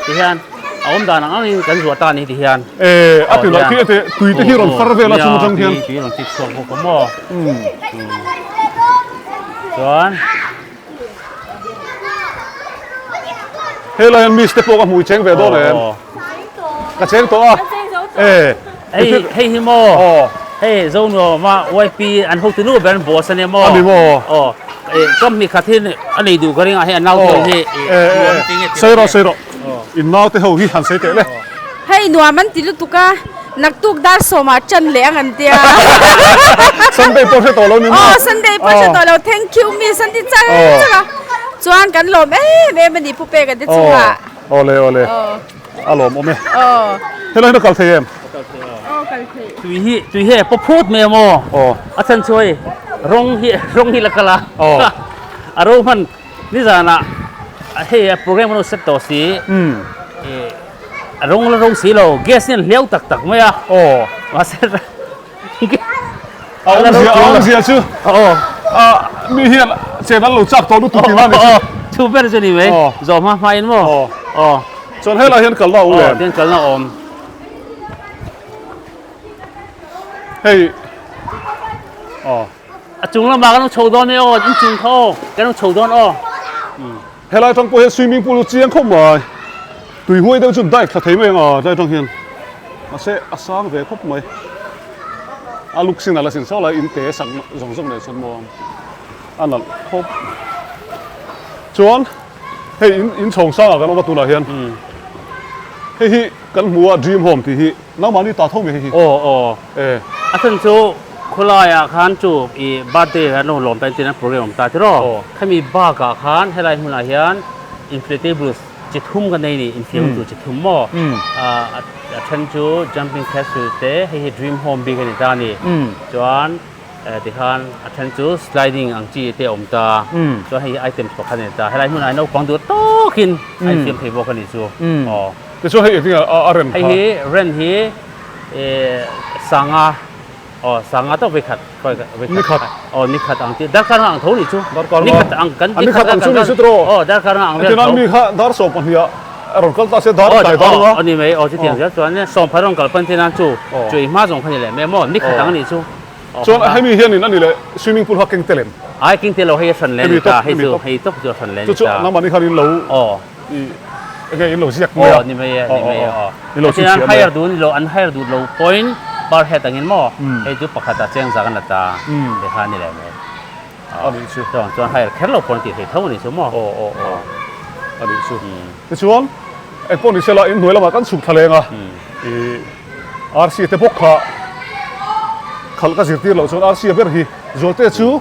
ti hian a awm dan ang angin kan zuah ta a ni ti hian
e a ti nalh khi a ti tui te hi rawn far vel a chung atang hian
tui rawn chik chhuak bawk a maw chuan
Helai hian miss te pawh ka hmui cheng ve dawn em? Ka cheng tawh a.
E. Hei hei hi maw? Hei Zonuama YP an hotu nu ber an boss ania maw?
Ani maw?
Aw. E company khat hi a nei duh ka ring a hei a nau te ho hi.
E e. Sawi rawh sawi rawh. In nau te ho hi han sawi teh le.
Hei nuam an ti lutuk a, naktuk dar sawmah ṭan leh ang an tia.
Sunday pawh hre tawh lo ni maw?
Aw Sunday pawh hre tawh lo, thank you miss an ti char char a. Chuan kan lawm em em a ni Pu Peka te chungah.
Aw le aw le, a lawm awm e.
Aw.
Helai hian a kal thei em?
Aw kal thei.
Tui hi tui hi a paw phut mai a maw?
Aw.
A chhan chu hei rawng hi rawng hi la kal a.
Aw.
A ro hman nizanah hei a program an lo set tawh si. A rawng la rawng si lo, gas hian hliau tak tak mai a.
Aw.
Mahse
A awmzia a awmzia chu.
Aw.
A mi hian chen an lo chak tawh lutuk tih nan ni chu.
Thu ber chu ni mai.
Aw.
Zawh hma hma in maw?
Aw.
Aw.
Chuan helai hian kalna a awm
em? Aw, tian kalna a awm.
Hei. Aw.
A chung lamah kan lo chho dawn e aw, inchung kha aw, kan lo chho dawn aw.
Helai atang pawh hian swimming pool chu chiang khawp mai. Tui huai deuh chu dive thla thei mai ang a tlai atang hian. Mahse a sang ve khawp mai. A luk sin a la sin saw lai in te sak zawng zawng nen sawn maw a nalh khawp. Chuan hei in in chhawng sangah kan awm a tunah hian hei hi kan hmu a dream home tih hi nangmahni ta tho mai hei hi.
Aw aw
e.
A chhan chu khawlaiah khan chu i birthday an lo lawm ta in tin an program awm ta tiraw khami bakah khan helai hmunah hian inflatables chi thum ka nei ni infiam tur chi thum maw a then chu jumping castle te hei hi dream home bik a ni ta a ni chuan tikhan a then chu sliding ang chi te a awm ta chuan hei hi items pakhat a ni ta helai hmunah hian naupang duh tawkin a infiam thei bawk a ni chu aw
tichuan hei engtin nge a rent
hei hi rent hi sanga Aw sanga tawk vei khat
Ni khat.
Aw ni khat ang tih darkar nga ang tho ni chu.
Darkar nga.
Ni khat ang kan
ni khat ang chu ni chu tiraw.
Aw darkar nga ang vel tho.
Engtin mi kha dar 12 ah a rawn kal ta se dar tlai dar nga.
Aw ni mai aw chutiang zel chuan sawm phar rawn kal pawn te nan chu chu i hma zawng kha ni leh mai maw ni khat ang ni chu.
Chuan hemi hianin a ni leh swimming pool kha keng tel em?
Ai keng tel lo hei a hran leh ni ta hei chu hei tawp chu a hran leh ni ta.
Chu chu nangmah ni khan in lo
aw.
Enge in lo ziak mai a.
Aw ni mai e, ni mai e aw.
In lo
chhichhiah mai. Hire duh ni lo, an hire duh lo pawhin per head angin maw hei chu pakhat ah cheng zak an la ta te kha a ni leh mai.
A nih chu.
Chuan chuan hire kher lo pawh an tih thei tho a nih chu maw.
Aw aw aw a nih chu. Tichuan engpawh ni sela in hnuai lamah kan chhuk thla leng a, i RC te bawk kha khalh ka zirtir loh chuan RC a ber hi Zualte chu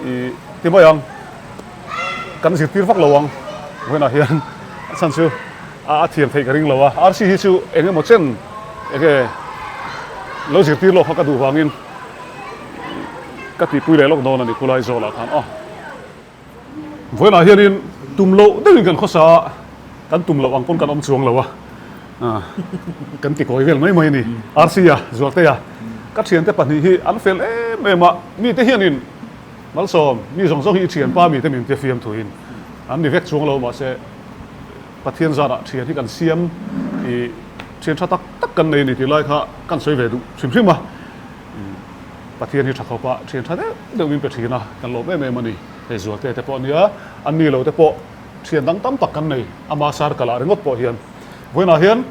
i ti mai ang. Kan zirtir vak lo ang vawiinah hian a chhan chu a thiam theih ka ring lo a, RC hi chu eng emaw chen enge lo zirtir lawk kha ka duh vangin ka tihpui leh lawk dawn a ni khulai zawlah khan aw. Vawiinah hianin tum loh deuhin kan khawsa a, kan tum loh ang pawn kan awm chuang lo a, kan ti kawi vel mai mai a ni. RC a, Zualtea, ka thiante pahnih hi an fel em em a, mite hianin Malsawm, mi zawng zawng hi i thianpa mite min tia fiam thuin an ni vek chuang lo mahse Pathian zarah thian hi kan siam i thian tha tak tak kan nei a ni tih lai kha kan sawi ve duh hrim hrim a, Pathian hi tha khawp a thian tha deuh deuh min pe thin a, kan lawm em em a ni. Hei Zualte te pawh a nia, an ni lo te pawh thian dang tam tak kan nei, ama circle ah ringawt pawh hian vawiinah hian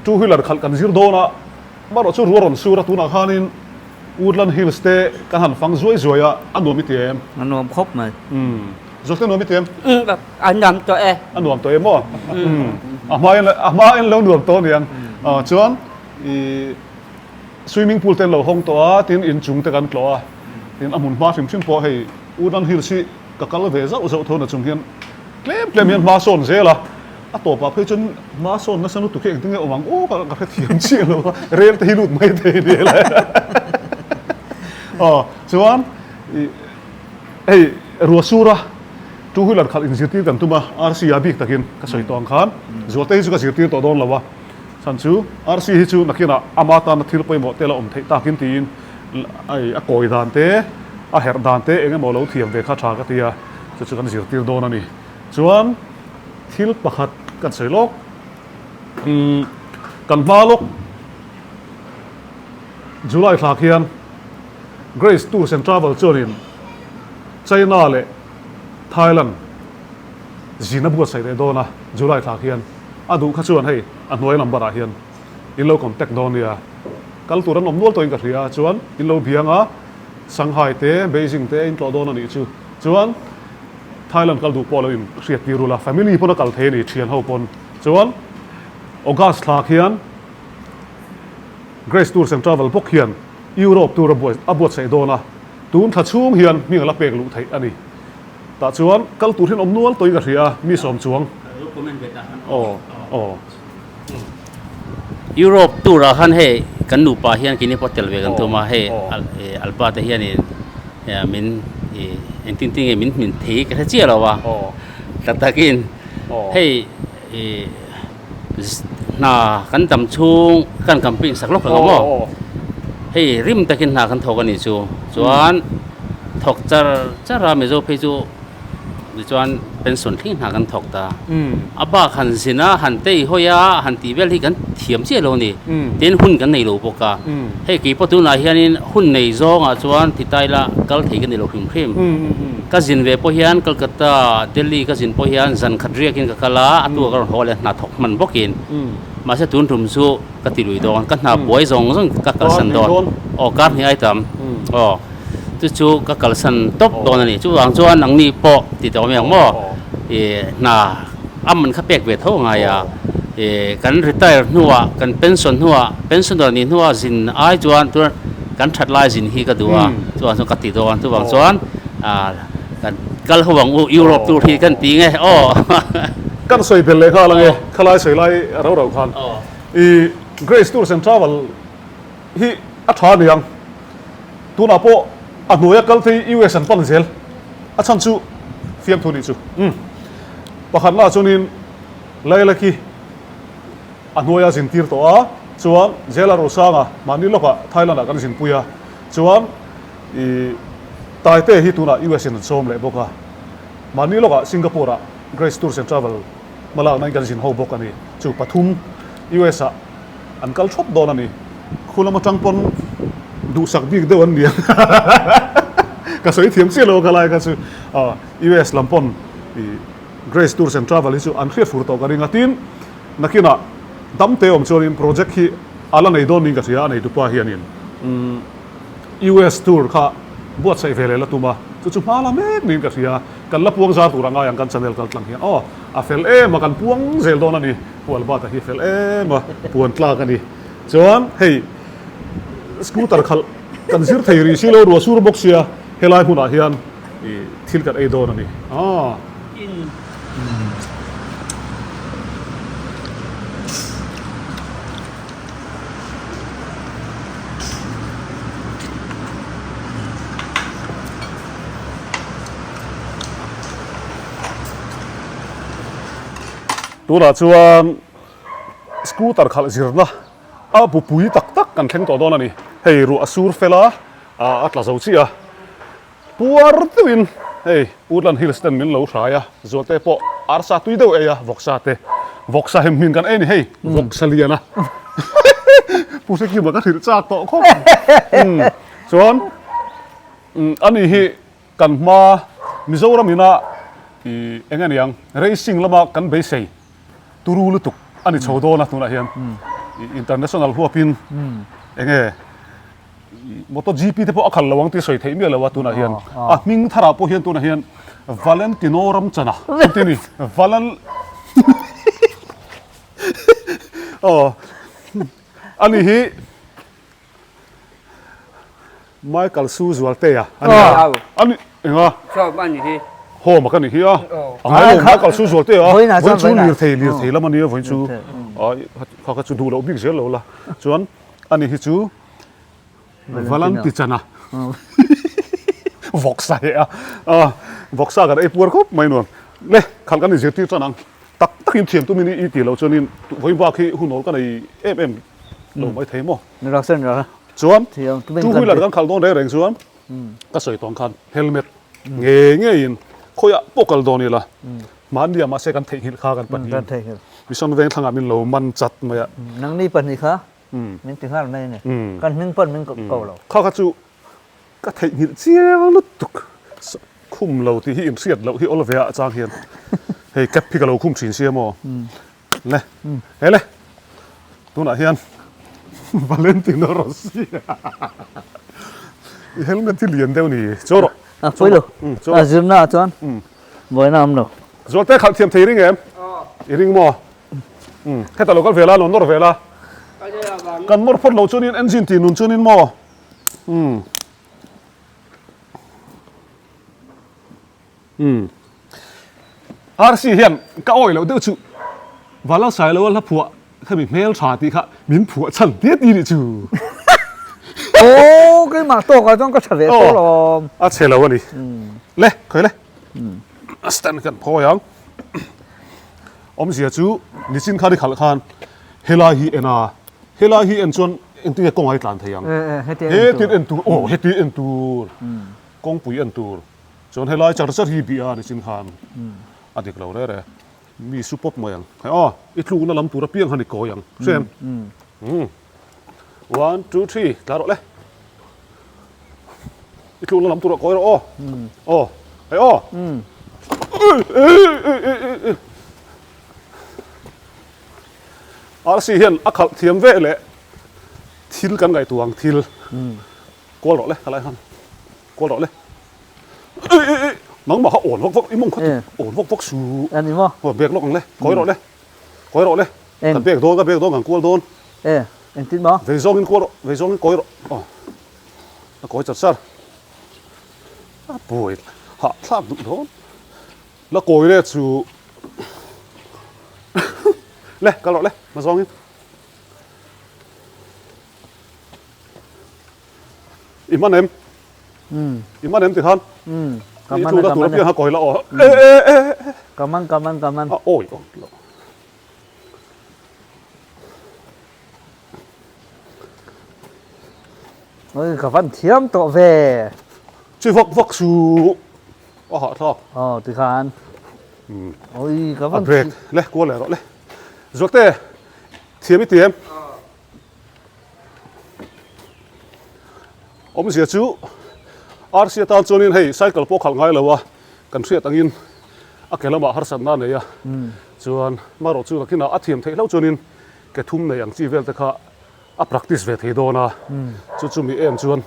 two wheeler khalh kan zir dawn a, amaherawh chu ruah rawn sur a tunah khanin Woodland Hills te kan han fang zuai zuai a, a nuam i ti em?
A nuam khawp mai.
Umm. Zawhte nuam i ti em?
Umm, a nuam tawh e.
A nuam tawh em aw? Umm. A hma in, a hma in lo nuam tawh aniang. Aw chuan i swimming pool te an lo hawng tawh a, tin inchung te kan tlawh a, tin a hmun hma hrim hrim pawh hei Woodland Hills hi ka kal ve zauh zauh tho na chung hian Tlem tlem hian hma sawn zel a, a tawpah phei chuan hma sawn nasa lutuk hi engtin nge awm ang aw ka hrethiam chiah lo a, rel te hi lut mai thei ni le. Aw chuan ih hei Ruasura two wheeler khalh inzirtir kan tum a, RC a bik takin ka sawi tawh ang khan Zualte hi chu ka zirtir tawh dawn lo a, chhan chu RC hi chu nakinah ama tana thil pawimawh te la awm theih takin tiin a kawi dan te a herh dan te eng emaw lo thiam ve kha tha ka ti a. Chu chu kan zirtir dawn a ni. Chuan thil pakhat kan sawi lawk, umm kan hma lawk July thla khian Grace Tours and Travel chuanin China leh Thailand zin a buatsaih leh dawn a, July thla khian a duh kha chuan hei a hnuai number ah hian in lo contact dawn nia. Kal tur an awm nual tawhin ka hria, chuan in lo biang a. Shanghai te, Beijing te in tlawh dawn a nih chu. Chuan Thailand kal duh pawh lo in hriat tir ula, family pawn a kal thei a ni, thian ho pawn. Chuan August thla khian Grace Tours and Travel bawk hian Europe tour a buatsaih dawn a, tun thla chhung hian hming a la pek luh theih a ni. Tah chuan kal tur hian awm nual tawhin ka hria a, mi sawm chuang. Aw, aw.
Europe tour ah khan hei kan nupa hian keini pawh tel ve kan tum a, hei Alba te hianin min engtin tin nge min hmin thei ka hre chiah lo a, tak takin hei hna kan dam chhung kan camping sak lawk ang maw, hei rim takin hna kan thawk a nih chu, chuan thawk char char a Mizo phei chu. Tichuan pension thleng hna kan thawk ta. A bak han zin a, han tei hawi a, han tih vel hi kan thiam chiah lo a ni. Tin hun kan nei lo bawk a. Hei kei pawh tunah hianin hun nei zawngah chuan ti ta ila kal thei ka ni lo hrim hrim. Ka zin ve pawh hian Kolkata, Delhi ka zin pawh hian zan khat riakin ka kal a, a tua ka rawn haw leh hna thawk hman bawkin. Mahse tun tum chu ka ti lui dawn, ka hna buai zawng zawng ka kalsan dawn. Aw kar hnih ai tam. Aw chu chu ka kalsan tawp dawn a ni. Chuvang chuan nangni pawh ti tawh mai ang maw? Ih hna a man kha pek ve tho a ngai a. Ih kan retire hnuah kan pension hnuah pensioner nih hnuah zin ai chuan tuna kan that lai zin hi ka duh a. Chuvang chuan ka ti dawn. Chuvang chuan ah kan kal ho ang u Europe tur hi kan ti nge aw.
Kan sawi belh leh nghal ange khalai sawi lai rau rau khan i Grace Tours and Travel hi a tha a ni ang tunah pawh a hnuaia kal te hi US an pan zel a chhan chu fiamthu nih chu umm pakhatna chuanin Lailaki a hnuaia zin tir tawh a chuan Jela Rosanga mahni lawkah Thailand ah kan zinpui a chuan i Taite hi tunah US in an sawm leh bawk a mahni lawkah Singapore ah Grace Tours and Travel hmalakna in kan zin ho bawk a ni. Chu pathum US ah an kal thawp dawn a ni. Khu lam atang pawn duhsak bik deuh an ni ang. Ka sawi thiam chiah lo a khalai kha chu US lam pawn Grace Tours and Travel hi chu an hriat fur tawh ka ring a. Tin, nakinah dam te awm chuanin project hi a la nei dawn niin ka hria a neitupa hianin. US tour kha buatsaih ve leh la tum a, chu chu hma la mek niin ka hria. Kan la puang zar tur a ngai ang kan channel kal tlang hian aw a fel em a kan puang zel dawn a ni Pu Albert-a hi fel em a puan tlak a ni. Chuan hei scooter khalh kan zir thei rih si lo ruah sur bawk sia helai hmunah hian ih thil kan ei dawn a ni aw. Tunah chuan scooter khalh zirna a bupui tak tak kan thleng tawh dawn a ni. Hei ruah a sur fel a, a tla zo chiah a. Puar deuhin hei Woodland Hills ten min lo hrai a, Zualte pawh arsa tui deuh ei a, vawksa te, vawksa hem hmin kan ei ni hei, vawksa lian a. Pu Hrekima ka hrilh chak tawh khawp. Chuan ani hi kan hma Mizoram ina ih eng nge niang racing lama kan beisei turu lutuk a ni chho dawn a tunah hian international huapin eng nge Moto GP te pawh a khalh lo ang tih sawi theih miah lo a tunah hian a hming tharah pawh hian tunah hian Valentino Ramchana an ti a ni Valen aw ani hi Michael Su Zualtea a ni a ani enga Home a ka ni hi a a ngai lo Michael Su Zualtea vawiin chu lirthei lirthei lam a nia vawiin chu kha kha chu duh loh bik zel lo la chuan Ani hi chu Valanti chana vawksa heh a, vawksa kan ei puar khawp mai nuam. Le khalh kan inzirtir chuan ang tak takin thiam tumin i tih loh chuanin vawi bak hi hunawl ka nei em em lo mai thei maw. Chuan two wheeler kan khalh dawn reng reng chuan ka sawi tawng khan helmet ngei ngeiin khawiah pawh kal dawn ila mahnia mahse kan theihnghilh kha kan pahnih Mission Vengthlangah min lo man chat mai a.
Nangni pahnih kha Min ti nghal mai a ni. Kan hming pawn min ko lo.
Kha kha chu ka theihnghilh chiang lutuk. Khum lo tih hi inhriat loh hi awl ve a chang hian hei cap hi ka lo khum thin sia maw. Le he le tunah hian Valentino Rossi i helmet hi lian deuh ni chaw rawh.
A pawi lo. A zirna ah chuan buaina a awm lo.
Zualte khalh thiam thei ring em? I ring maw? Heta lo kal ve la, lo nawr ve la. Kan nawr phawt loh chuanin engine tih nun chuanin maw? Umm. Umm. RC hian ka awih loh deuh chu Vanlal Sailoa hla phuah khami hmel tha tih kha min phuah chhan tia ti nih chu.
Aw keimah tawkah chuan ka tha ve tawh lawm.
A chhe lo a ni. Le, khawi le. A stand kan phawi ang. Awmzia chu nichin khan i khalh khan helai hi en a, helai hi en chuan engtin nge kawng a i tlan thei ang? Hetin en tur, aw heti en tur, kawngpui en tur, chuan helai char char hi bih a nichin khan a dik lo rere, mi su pawp mai ang, hei aw i tlukna lam tur apiang khan i kawi ang, hria em? One, two, three, tla rawh le. I tlukna lam turah kawi rawh aw. Aw, hei aw. Rc hian a khalh thiam ve leh thil kan ngaihtuah ang thil kual rawh le ka lai khan kual rawh le ei ei ei nangmah kha awn vak vak i mawng kha awn vak vak su
ani maw
aw bag lawk ang le kawi rawh le kawi rawh le ka bag dawn ka bag dawn kan kual dawn
e engtin maw
vei zawngin kual rawh vei zawngin kawi rawh aw a kawi char char a buai hahthlak duh dawn La kawi le chu le kal rawh le hma zawngin i hman em i hman em tikhan
i
tlukna tur apiang kha kawi la aw e e e
e ka man ka man ka man
a awi awm lo
Oi ka van thiam tawh ve
chi vak vak su A hahthlak.
Aw tikhan. Oi ka
van. A break le kual leh rawh le. Zualte thiam i ti em? Awmzia chu RC atan chuanin hei cycle pawh khalh ngai lo a kan hriat angin a ke lamah harsatna a nei a chuan marawh chu nakinah a thiam theih hlauh chuanin ke thum nei ang chi vel te kha a practice ve thei dawn a, chu chumi em chuan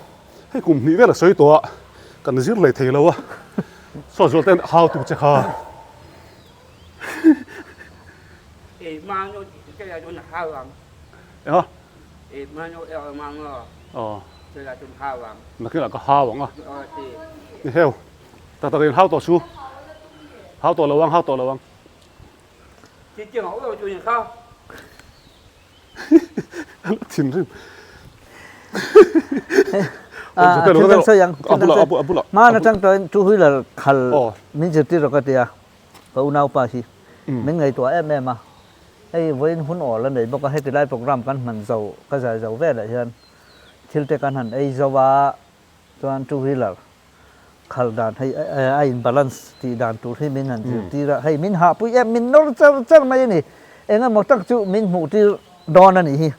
hei kum hnih vel a sawi tawh a, kan zir leh thei lo a, saw zual ten hau tu che kha. Enga? Aw. Nakinah ka hau ang a. Ni heu. Tak tak in hau tawh su. Hau tawh lo ang, hau tawh lo ang. Thinrim.
Thil dang sawi ang, thil dang sawi. Hman atang tawhin two wheeler khal min zirtir rawh ka ti a, ka unaupa hi min ngaihtuah em em a. Hei vawiin hun awl a nei bawk a, heti lai program kan hman zo, ka zai zo velah hian thil te kan han ei zo a, chuan two wheeler Khal dan hei a in balance tih dan tur hi min han zirtir a, hei min hahpui em, min nawr char char mai a ni, eng emaw tak chu min hmuh tir dawn a nih hi.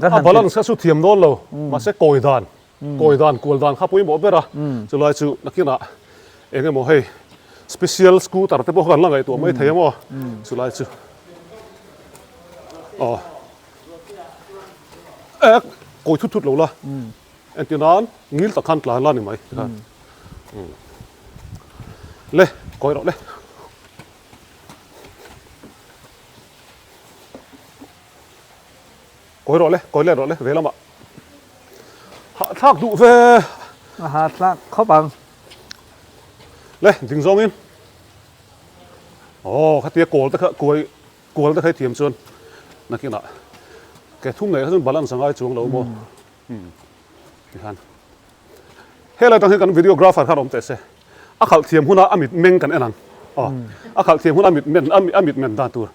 A balance kha chu thiam dawn lo, mahse kawi dan, kawi dan, kual dan kha pawimawh ber a, chulai chu nakinah eng emaw hei special scooter te pawh kha kan la ngaihtuah mai thei ang aw, chulai chu aw e kawi thut thut lo la. Engti nan ngil tak khan tlan la ni mai tikhan. Le, kawi rawh le. Kawi rawh le, kawi let rawh le ve lamah. Hahthlak duh ve.
A hahthlak khawp ang.
Le, ding zawngin. Aw, khatia kawl te kha kuai kual te kha i thiam chuan nakinah ke thum nei kha chuan balance a ngai chuang lo maw. Tikhan helai tang hian kan videographer khan awm teh se a khalh thiam huna a mit meng kan en ang aw a khalh thiam huna a mit men a mit men dan tur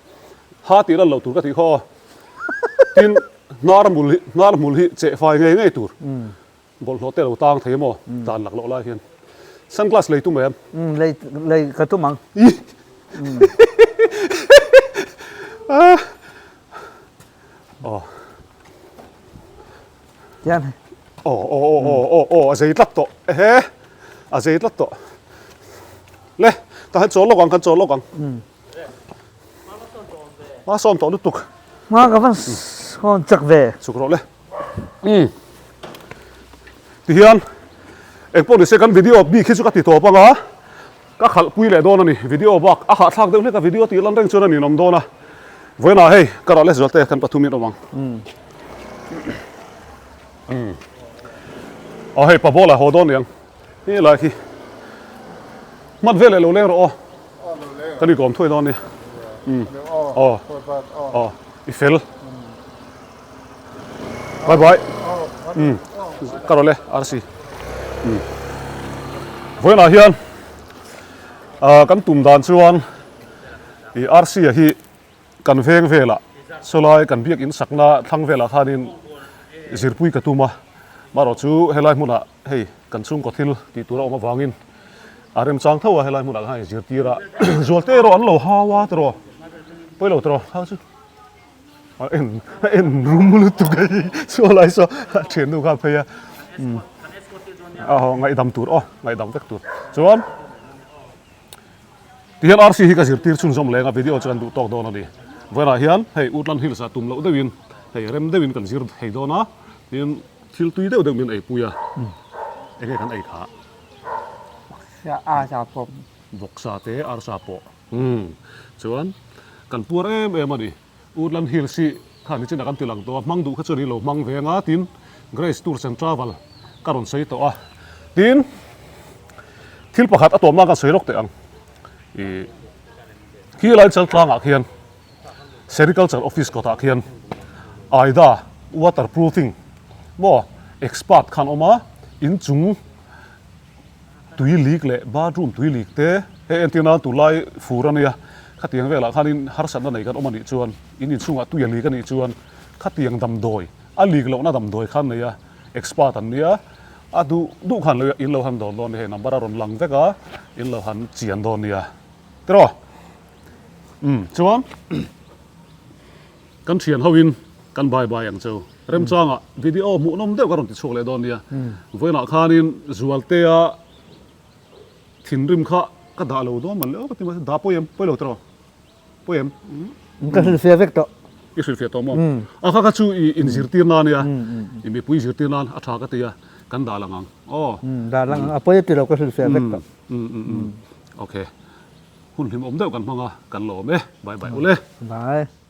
ha tih lan loh tur ka tih khaw aw tin hnar hmul hi hnar hmul hi cheh fai ngei ngei tur bawlhhlawh te lo tang thei maw dan lak loh lai hian sunglass lei tum em
lei lei ka tum ang
Aw.
Tian.
Aw aw aw aw aw aw a zei tlat tawh. Ehe. A zei tlat tawh. Le, tah hian chawl lawk ang kan chawl lawk ang. Hma sawm tawh lutuk.
Hma ka van sawn chak ve.
Chuk rawh le. Umm. Tihian engpawh nise kan video bik hi chu ka ti tawp anga ka khalh pui leh dawn a ni. Video bak a hahthlak deuh hlek a video tih lan reng chuan a ninawm dawn a. Vawiinah hei ka rah leh zual te kan pathumin awm ang. Umm. Aw hei pa ball a haw dawn niang. He lai khi hmat vel leh lo leng rawh aw. Kan inkawm thuai dawn nia. Umm. Aw. Aw. I fel. Bye bye. Umm. Ka rawh le RC. Umm. Vawiinah hian kan tum dan chuan i RC a hi kan veng velah sawlai kan biakin sakna thlang velah khanin zirpui ka tum a. Marawh chu helai hmunah hei kan chhungkaw thil tih tur a awm avangin a remchang tho a helai hmunah khan inzirtir a. Zualte erawh an lo hau a tiraw? Pawi lo tiraw hau chu. A en a en rum lutuk a hi saw lai saw a thiannu kha a phei a umm a haw ngaihdam tur aw ngaihdam vek tur chuan tihian RC hi ka zirtir chhunzawm leng a video chu kan duh tawk dawn a ni. Vawiinah hian hei Woodland Hills ah tum loh deuhin hei rem deuhin kan zir thei dawn a, tin thil tui deuh deuh min eipui a, enge kan ei kha?
Arsa pawh.
Vawksa te arsa pawh. Umm chuan kan puar em em a ni. Woodland Hills hi kha nichinah kan ti lang tawh a, hmang duh kha chuan i lo hmang ve anga tin Grace Tours and Travel ka rawn sawi tawh a. Tin thil pakhat a tawm nan kan sawi lawk teh ang. Ih khi lai Chaltlangah khian Sericulture Office kawtah khian Aida waterproofing maw expert khan awm a, inchung tui leak leh bathroom tui leak te hei entir nan tunlai fur a nia khatiang velah khanin harsatna nei kan awm a nih chuan in inchhungah tui a leak a nih chuan khatiang damdawi a leak lohna damdawi khan nei a expert an nia a duh duh khan lo in lo han dawn dawn nia hei number a rawn lang vek a in lo han chian dawn nia tiraw umm chuan. Kan thian ho in kan bye bye ang cheu. Remchangah video hmuhnawm deuh ka rawn ti chhuak leh dawn nia. Vawiinah khanin Zualtea thinrim kha ka dah lo dawn man le aw ka ti mai. Dah pawi em? Pawi lo tiraw? Pawi em?
Ka hrilhfiah vek tawh.
I hrilhfiah tawh maw? A kha kha chu i inzirtir nan nia. I mipui zirtir nan a tha ka ti a, kan dah lang ang aw.
Dah lang ang. A pawi a ti lo ka hrilhfiah vek tawh.
Okay. Hun hlimawm deuh kan hmang a, kan lawm e. Bye bye ule.
Bye.